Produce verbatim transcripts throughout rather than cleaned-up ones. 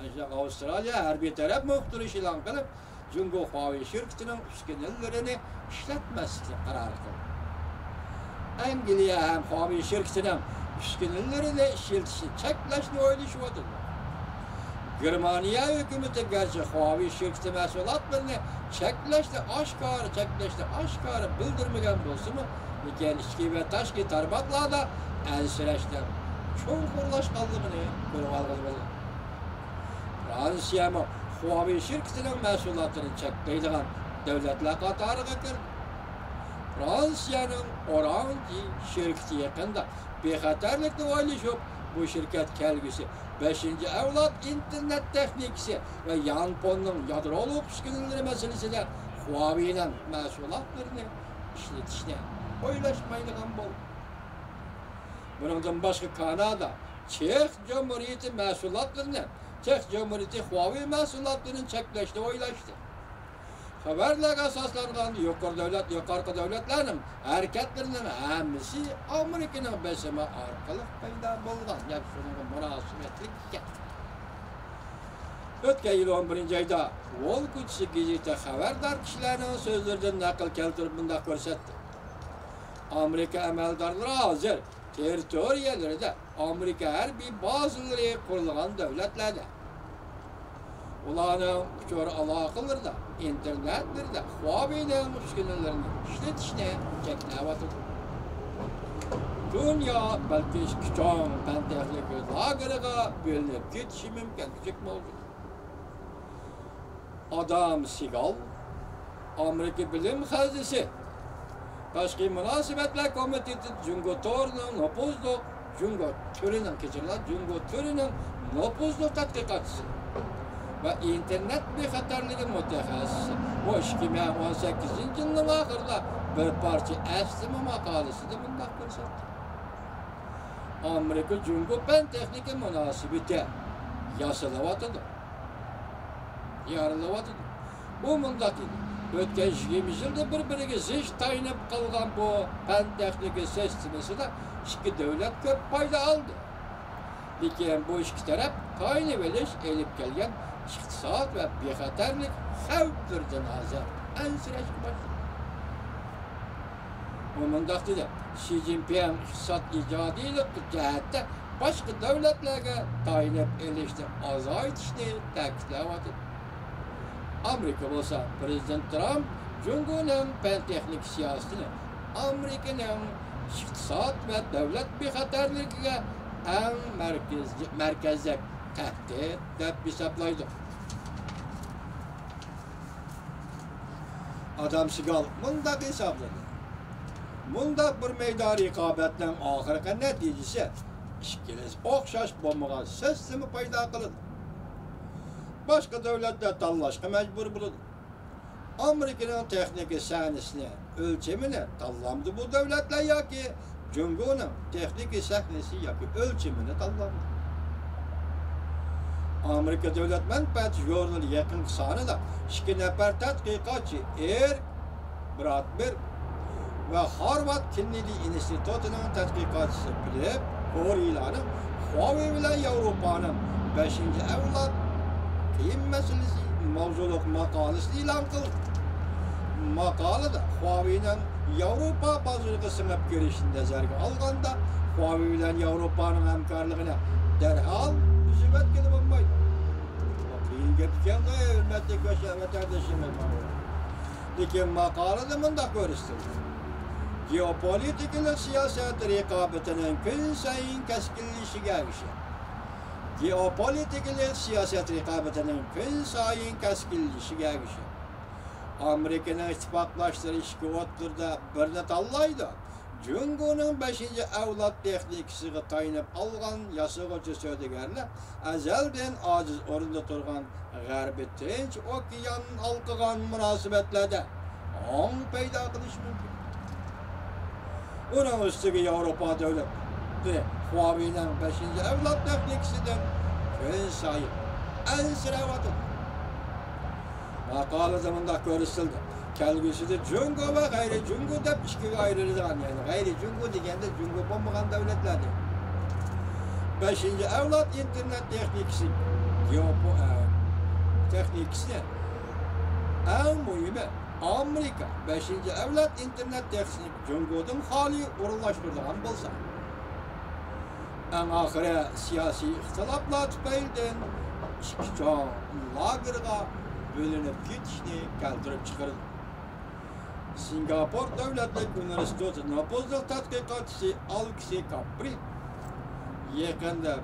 ئاۋسترالىيە ھەربىي تەرەپ مۇختىرى ئېلان قىلىپ، جۇڭگو خۇاۋېي شىركىتىنىڭ ئۈسكۈنىلىرىنى ئىشلەتمەسلىكنى قارار قىلدى. ئەنگلىيە ھەم خۇاۋېي شىركىتىنىڭ ئۈسكۈنىلىرىنى ئىشلىتىشنى چەكلەشنى ئويلىشىۋاتىدۇ. گېرمانىيە ھۆكۈمىتى گەرچە خۇاۋېي شىركىتى مەھسۇلاتلىرىنى چەكلەشنى ئاشكارا، چەكلەشنى ئاشكارا بىلدۈرمىگەن بولسىمۇ، لېكىن ئىچكى ۋە تاشقى تارماقلاردا ئەنسىرەشنىڭ چوڭقۇرلاشقانلىقىنى كۆرۈۋالغىلى بولىدۇ. فرانسىيەمۇ خۇاۋېي شىركىتىنىڭ مەھسۇلاتلىرىنى چەكلەيدىغان دۆلەتلەر قاتارىغا كىردى. فرانسىيەنىڭ ئورانژى شىركىتى يېقىندا بىخەتەرلىكنى ئويلىشىپ، بۇ شىركەت كەلگۈسى بەشىنچى ئەۋلاد ئىنتېرنېت تېخنىكىسى ۋە يانفوننىڭ يادرولۇق ئۈسكۈنىلىرى مەسىلىسىدە خۇاۋېينىڭ مەھسۇلاتلىرىنى ئىشلىتىشنى ئويلاشمايدىغان بولدى. بۇنىڭدىن باشقا، كانادا چېخ جۇمھۇرىيىتى مەھسۇلاتلىرىنى، چېخ جۇمھۇرىيىتى خۇاۋېي مەھسۇلاتلىرىنى چەكلەشنى ئويلاشتى. خەۋەرلەرگە ئاساسلانغان يۇقىرى دۆلەت، يۇقىرىقى دۆلەتلەرنىڭ ھەرىكەتلىرىنىڭ ھەممىسى ئامېرىكىنىڭ بېسىمى ئارقىلىق پەيدا بولغان، يەنى شۇنىڭغا مۇناسىۋەتلىك ئىكەن. ئۆتكەن يىل ئون بىرىنچى ئايدا ۋول كوچىسى گېزىتى خەۋەردار كىشىلەرنىڭ سۆزلىرىدىن نەقىل كەلتۈرۈپ مۇنداق كۆرسەتتى: ئامېرىكا ئەمەلدارلىرى ھازىر تېررىتورىيەلىرىدە ئامېرىكا ھەربىي بازىلىرى قۇرۇلغان دۆلەتلەردە. ئۇلارنىڭ ئۇچۇر ئالاقىلىرىدا، ئىنتېرنېتلىرىدا خۇاۋېينىڭ ئۈسكۈنىلىرىنى ئىشلىتىشنى چەكلەۋاتىدۇ. دۇنيا بەلكى ئىككى چوڭ پەن تېخنىكا لاگېرىغا بۆلۈنۈپ كېتىشى مۇمكىن، كىچىك مەۋجۇت. ئادام سىگال، ئامېرىكا بىلىم خەزنىسى، تاشقى مۇناسىۋەتلەر كومىتېتى جۇڭگو تورىنىڭ نوپۇزلۇق، جۇڭگو تۈرىنىڭ، كەچۈرۈڭلار، جۇڭگو تۈرىنىڭ نوپۇزلۇق تەتقىقاتچىسى ۋە ئىنتېرنېت بىخەتەرلىكى مۇتەخەسسىسى بۇ ئىككى مىڭ ئون سەككىزىنچى يىلنىڭ ئاخىرىدا بىر پارچە ئەسلىمە ماقالىسىدە مۇنداق كۆرسەتتى: ئامېرىكا جۇڭگو پەن تېخنىكا مۇناسىۋىتى ياسىلىۋاتىدۇ. يارىلىۋاتىدۇ. بۇ مۇنداق ئىدى. ئۆتكەن يىگىرمە يىلدا بىر-بىرىگە زىچ تايىنىپ قالغان بۇ پەن تېخنىكا سىستېمىسىدا ئىككى دۆلەت كۆپ پايدا ئالدى. لېكىن بۇ ئىككى تەرەپ تايىنىۋېلىش ئېلىپ كەلگەن ئىقتىساد ۋە بىخەتەرلىك خەۋپلىرىدىن ھازىر ئەنسىرەشكە باشلىدى. ئۇ مۇنداق دېدى: شى جىنپىڭ ئىقتىساد ئىجادىيلىق جەھەتتە باشقا دۆلەتلەرگە تايىنىپ ئېلىشنى ئازايتىشنى تەكىتلەۋاتىدۇ. ئامېرىكا بولسا پىرېزىدېنت ترامپ جۇڭگونىڭ پەن تېخنىكا سىياسىتىنى ئامېرىكىنىڭ ئىقتىساد ۋە دۆلەت بىخەتەرلىكىگە ئەڭ مەركەز-، مەركەزلىك تەھدىت دەپ ھېسابلايدۇ. ئادام سىگال مۇنداق ھېسابلىدى: مۇنداق بىر مەيدان رىقابەتنىڭ ئاخىرقى نەتىجىسى ئىككىلىسى ئوخشاش بولمىغان سىستېما پەيدا قىلىدۇ. باشقا دۆلەتلەر تاللاشقا مەجبۇر بولىدۇ. ئامېرىكىنىڭ تېخنىكا سەھنىسىنى، ئۆلچىمىنى تاللامدۇ بۇ دۆلەتلەر ياكى جۇڭگونىڭ تېخنىكا سەھنىسى ياكى ئۆلچىمىنى تاللامدۇ؟ ئامېرىكا دۆلەت مەنپەئەت ژۇرنىلى يېقىنقى سانىدا ئىككى نەپەر تەتقىقاتچى، ئېرىك براتبېرگ ۋە خارۋارد كېننېدى ئىنستىتۇتىنىڭ تەتقىقاتچىسى فىلىپ كورىيلارنىڭ خۇاۋېي بىلەن ياۋروپانىڭ بەشىنچى ئەۋلاد قىيىن مەسىلىسى ماۋزۇلۇق ماقالىسىنى ئېلان قىلدى. ماقالىدە خۇاۋېينىڭ ياۋروپا بازىرىغا سىڭىپ كىرىشىنى نەزەرگە ئالغاندا، خۇاۋېي بىلەن ياۋروپانىڭ ھەمكارلىقىنى دەرھال ئۈزۈۋەتكىلى بولمايدۇ. بۇ قىيىن گەپ ئىكەن، ھۆرمەتلىك ۋەتەندىشىمىز. لېكىن ماقالىدە مۇنداق كۆرسىتىلدى: گېئوپولىتىكىلىق سىياسەت رىقابىتىنىڭ كۈنسايىن كەسكىنلىشىشىگە ئەگىشىپ، گېئوپولىتىكىلىق سىياسەت رىقابىتىنىڭ كۈنسايىن كەسكىنلىشىشىگە ئەگىشىپ، ئامېرىكىنىڭ ئىتتىپاقداشلىرى ئىككى ئوتتۇرىدا بىرنى تاللايدۇ. جۇڭگونىڭ بەشىنچى ئەۋلاد تېخنىكىسىغا تايىنىپ ئالغان ياسىغۇچى سودىگەرلەر ئەزەلدىن ئاجىز ئورۇندا تۇرغان غەربىي تىنچ ئوكيان ھالقىغان مۇناسىۋەتلەردە ئوڭ پەيدا قىلىشى مۇمكىن. ئۇنىڭ ئۈستىگە ياۋروپا دۆلەتلىرى خۇاۋېينىڭ بەشىنچى ئەۋلاد تېخنىكىسىدىن كۈنسايىن ئەنسىرەۋاتىدۇ. ماقالىدە مۇنداق كۆرسىتىلدى: كەلگۈسىدە جۇڭگو ۋە غەيرىي جۇڭگو دەپ ئىككىگە ئايرىلىدىغان، يەنى غەيرىي جۇڭگو دېگەندە جۇڭگو بولمىغان دۆلەتلەرنى، بەشىنچى ئەۋلاد ئىنتېرنېت تېخنىكىسى گېئوپو-، ئە، تېخنىكىسى، ئەڭ مۇھىمى، ئامېرىكا بەشىنچى ئەۋلاد ئىنتېرنېت تېخنىكىسىنى جۇڭگودىن خالىي ئورۇنلاشتۇرىدىغان بولسا، ئەڭ ئاخىرى سىياسىي ئىختىلاپلار تۈپەيلىدىن ئىككى چوڭ لاگېرغا بۆلۈنۈپ كېتىشنى كەلتۈرۈپ چىقىرىدۇ. سىنگاپور دۆلەتلىك ئۇنىۋېرسىتېتى نوپۇزلۇق تەتقىقاتچىسى ئالېكسېي كاپرى يېقىندا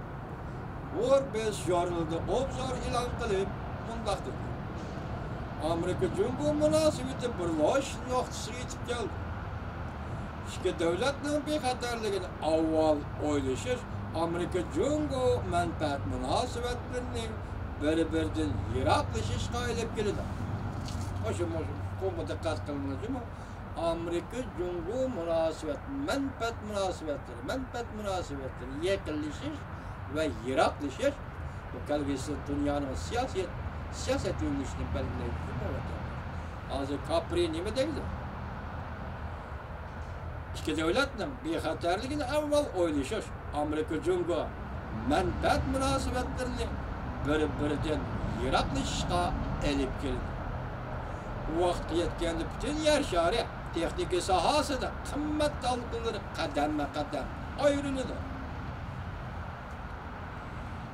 فوربس ژۇرنىلىدا ئوبزور ئېلان قىلىپ مۇنداق دېدى: ئامېرىكا جۇڭگو مۇناسىۋىتى بىر لوش نۇقتىسىغا يېتىپ كەلدى. ئىككى دۆلەتنىڭ بىخەتەرلىكىنى ئاۋۋال ئويلىشىش ئامېرىكا جۇڭگو مەنپەئەت مۇناسىۋەتلىرىنى بىر-بىرىدىن يىراقلىشىشقا ئېلىپ كېلىدۇ. مۇشۇ، مۇشۇ ئۇقۇمغا دىققەت قىلىڭىز جۇمۇ. ئامېرىكا جۇڭگو مۇناسىۋەت، مەنپەئەت مۇناسىۋەتلىرى، مەنپەئەت مۇناسىۋەتلىرى يېقىنلىشىش ۋە يىراقلىشىش، بۇ كەلگۈسىدە دۇنيانىڭ سىياسىيەت، سىياسەت يۆنىلىشىنى بەلگىلەيدۇ. ھازىر كاپرى نېمە دەيدۇ؟ ئىككى دۆلەتنىڭ بىخەتەرلىكىنى ئاۋۋال ئويلىشىش ئامېرىكا جۇڭگو مەنپەئەت مۇناسىۋەتلىرىنى بىر-بىرىدىن يىراقلىشىشقا ئېلىپ كېلىدۇ. بۇ ۋاقىتقا يەتكەندە پۈتۈن يەر شارى تېخنىكا ساھەسىدە قىممەت ھالقىلىرى قەدەممۇ قەدەم ئايرىلىدۇ.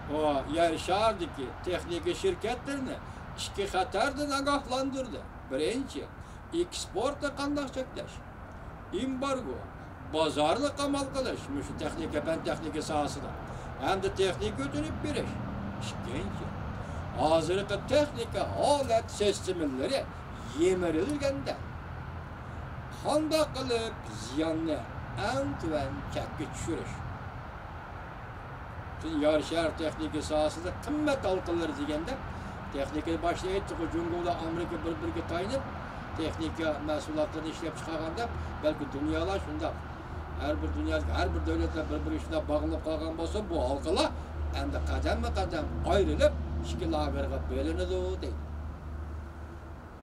بۇ يەر شارىدىكى تېخنىكا شىركەتلىرىنى ئىككى خەتەردىن ئاگاھلاندۇردى. بىرىنچى، ئېكسپورتنى قانداق چەكلەش؟ ئېمبارگو، بازارنى قامال قىلىش، مۇشۇ تېخنىكا، پەن تېخنىكا ساھەسىدە ھەمدە تېخنىكا ئۆتۈنۈپ بېرىش. ئىككىنچى، ھازىرقى تېخنىكا ھالەت سىستېمىلىرى يىمىرىلگەندە، قانداق قىلىپ زىياننى ئەڭ تۆۋەن چەككە چۈشۈرۈش؟ پۈتۈن يەر شار تېخنىكا ساھەسىدە قىممەت ھالقىلىرى دېگەندە، تېخنىكىنى باشتا ئېيتتۇققۇ، جۇڭگو بىلەن ئامېرىكا بىر-بىرىگە تايىنىپ، تېخنىكا مەھسۇلاتلىرىنى ئىشلەپ چىقارغان دەپ، بەلكى دۇنيادا شۇنداق. ھەر بىر دۇنيادىكى ھەر بىر دۆلەتلەر بىر-بىرىگە شۇنداق باغلىنىپ قالغان بولسا، بۇ ھالقىلار ئەمدى قەدەممۇ قەدەم ئايرىلىپ، ئىككى لاگېرغا بۆلۈنىدۇ، دەيدۇ.